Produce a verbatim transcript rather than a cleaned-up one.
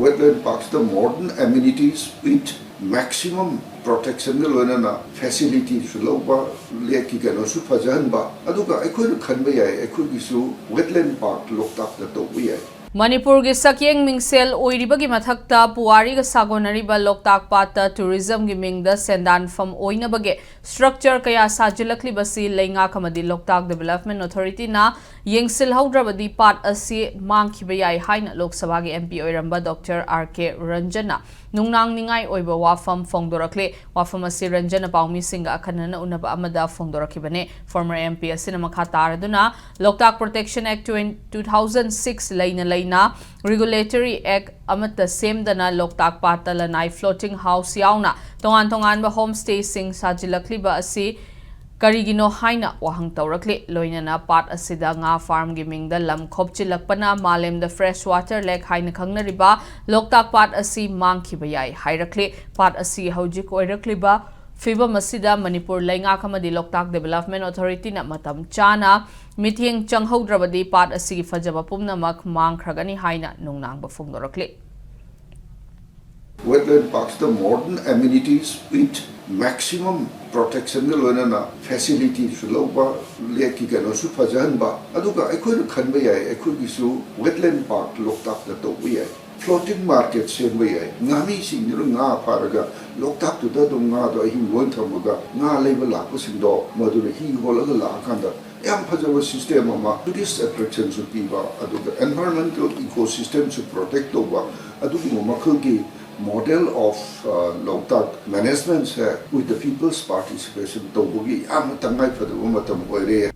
Wetland parks ꯇ modern amenities with maximum protection ꯒ ꯂꯣꯏꯅꯅ facility ꯁꯨ ꯂꯧꯕ, ꯂꯦꯛꯀꯤ ꯀꯩꯅꯣꯁꯨ ꯐꯖꯍꯟꯕ, ꯑꯗꯨꯒ ꯑꯩꯈꯣꯏꯅ ꯈꯟꯕ ꯌꯥꯏ, ꯑꯩꯈꯣꯏꯒꯤꯁꯨ wetland park ꯂꯣꯛꯇꯥꯛꯇ ꯇꯧꯕ ꯌꯥꯏ꯫ ꯃꯅꯤꯄꯨꯔꯒꯤ ꯁꯛꯌꯦꯡ ꯃꯤꯡꯁꯦꯜ ꯑꯣꯏꯔꯤꯕꯒꯤ ꯃꯊꯛꯇ ꯄꯨꯋꯥꯔꯤꯒ ꯁꯥꯒꯣꯟꯅꯔꯤꯕ ꯂꯣꯛꯇꯥꯛ ꯄꯥꯠꯇ tourism ꯒꯤ ꯃꯤꯡꯗ ꯁꯦꯟꯗꯥꯟꯐꯝ ꯑꯣꯏꯅꯕꯒꯤ structure ꯀꯌꯥ ꯁꯥꯖꯤꯜꯂꯛꯂꯤꯕꯁꯤ ꯂꯩꯉꯥꯛ ꯑꯃꯗꯤ ꯂꯣꯛꯇꯥꯛ Development Authority ꯅ ꯌꯦꯡꯁꯤꯜꯍꯧꯗ꯭ꯔꯕꯗꯤ ꯄꯥꯠ ꯑꯁꯤ ꯃꯥꯡꯈꯤꯕ ꯌꯥꯏ ꯍꯥꯏꯅ ꯂꯣꯛ ꯁꯚꯥꯒꯤ M P ꯑꯣꯏꯔꯝꯕ Doctor R K ꯔꯟꯖꯟꯅ ꯅꯨꯡꯅꯥꯡꯅꯤꯡꯉꯥꯏ ꯑꯣꯏꯕ ꯋꯥꯐꯝ ꯐꯣꯡꯗꯣꯔꯛꯂꯤ꯫ ꯋꯥꯐꯝ ꯑꯁꯤ ꯔꯟꯖꯟꯅ ꯄꯥꯎꯃꯤꯁꯤꯡꯒ ꯑꯈꯟꯅꯅ ꯎꯅꯕ ꯑꯃꯗ ꯐꯣꯡꯗꯣꯔꯛꯈꯤꯕꯅꯤ꯫ Former M P ꯑꯁꯤꯅ ꯃꯈꯥ ꯇꯥꯔꯗꯨꯅ, ꯂꯣꯛꯇꯥꯛ Protection Act twenty, two thousand six ꯂꯩꯅ ꯂꯩꯅ Regulatory Act ꯑꯃꯠꯇ ꯁꯦꯝꯗꯅ ꯂꯣꯛꯇꯥꯛ ꯄꯥꯠꯇ ꯂꯅꯥꯏ floating house ꯌꯥꯎꯅ ꯇꯣꯉꯥꯟ ꯇꯣꯉꯥꯟꯕ homestay ꯁꯤꯡ ꯁꯥꯖꯤꯜꯂꯛꯂꯤꯕ ꯑꯁꯤ ꯀꯔꯤꯒꯤꯅꯣ ꯍꯥꯏꯅ ꯋꯥꯍꯪ ꯇꯧꯔꯛꯂꯤ꯫ ꯂꯣꯏꯅꯅ ꯄꯥꯠ ꯑꯁꯤꯗ ꯉꯥ farm ꯒꯤ ꯃꯤꯡꯗ ꯂꯝ ꯈꯣꯞꯆꯤꯜꯂꯛꯄꯅ ꯃꯥꯂꯦꯝꯗ fresh water lake ꯍꯥꯏꯅ ꯈꯪꯅꯔꯤꯕ ꯂꯣꯛꯇꯥꯛ ꯄꯥꯠ ꯑꯁꯤ ꯃꯥꯡꯈꯤꯕ ꯌꯥꯏ ꯍꯥꯏꯔꯛꯂꯤ꯫ ꯄꯥꯠ ꯑꯁꯤ ꯍꯧꯖꯤꯛ ꯑꯣꯏꯔꯛꯂꯤꯕ ꯐꯤꯕꯝ ꯑꯁꯤꯗ ꯃꯅꯤꯄꯨꯔ ꯂꯩꯉꯥꯛ ꯑꯃꯗꯤ ꯂꯣꯛꯇꯥꯛ Development Authority ꯅ ꯃꯇꯝ ꯆꯥꯅ ꯃꯤꯠꯌꯦꯡ ꯆꯪꯍꯧꯗ꯭ꯔꯕꯗꯤ ꯄꯥꯠ ꯑꯁꯤꯒꯤ ꯐꯖꯕ ꯄꯨꯝꯅꯃꯛ ꯃꯥꯡꯈ꯭ꯔꯒꯅꯤ ꯍꯥꯏꯅ ꯅꯨꯡꯅꯥꯡꯕ ꯐꯣꯡꯗꯣꯔꯛꯂꯤ꯫ Wetland parks ꯇ modern amenities with maximum protection ꯒ ꯂꯣꯏꯅꯅ facility ꯁꯨ ꯂꯧꯕ, ꯂꯦꯛꯀꯤ ꯀꯩꯅꯣꯁꯨ ꯐꯖꯍꯟꯕ, ꯑꯗꯨꯒ ꯑꯩꯈꯣꯏꯅ ꯈꯟꯕ ꯌꯥꯏ, ꯑꯩꯈꯣꯏꯒꯤꯁꯨ wetland park ꯂꯣꯛꯇꯥꯛꯇ ꯇꯧꯕ ꯌꯥꯏ꯫ Floating market ꯁꯦꯝꯕ ꯌꯥꯏ꯫ ꯉꯥꯃꯤꯁꯤꯡꯗꯨꯅ ꯉꯥ ꯐꯥꯔꯒ ꯂꯣꯛꯇꯥꯛꯇꯨꯗ ꯑꯗꯨꯝ ꯉꯥꯗꯣ ꯑꯍꯤꯡ ꯂꯣꯏ ꯊꯝꯃꯒ ꯉꯥ ꯂꯩꯕ ꯂꯥꯛꯄꯁꯤꯡꯗꯣ ꯃꯗꯨꯅ ꯍꯤ ꯍꯣꯜꯂꯒ ꯂꯥꯛꯑꯀꯥꯟꯗ ꯌꯥꯝ ꯐꯖꯕ system ꯑꯃ, tourist attraction ꯁꯨ ꯄꯤꯕ, ꯑꯗꯨꯒ environmental ecosystem ꯁꯨ protect ꯇꯧꯕ, ꯑꯗꯨꯒꯨꯝꯕ ꯃꯈꯜꯒꯤ model of, ꯑ, ꯂꯣꯛꯇꯥꯛ management say with the people's participation ꯇꯧꯕꯒꯤ ꯌꯥꯝꯅ ꯇꯉꯥꯏ ꯐꯗꯕ ꯃꯇꯝ ꯑꯣꯏꯔꯦ꯫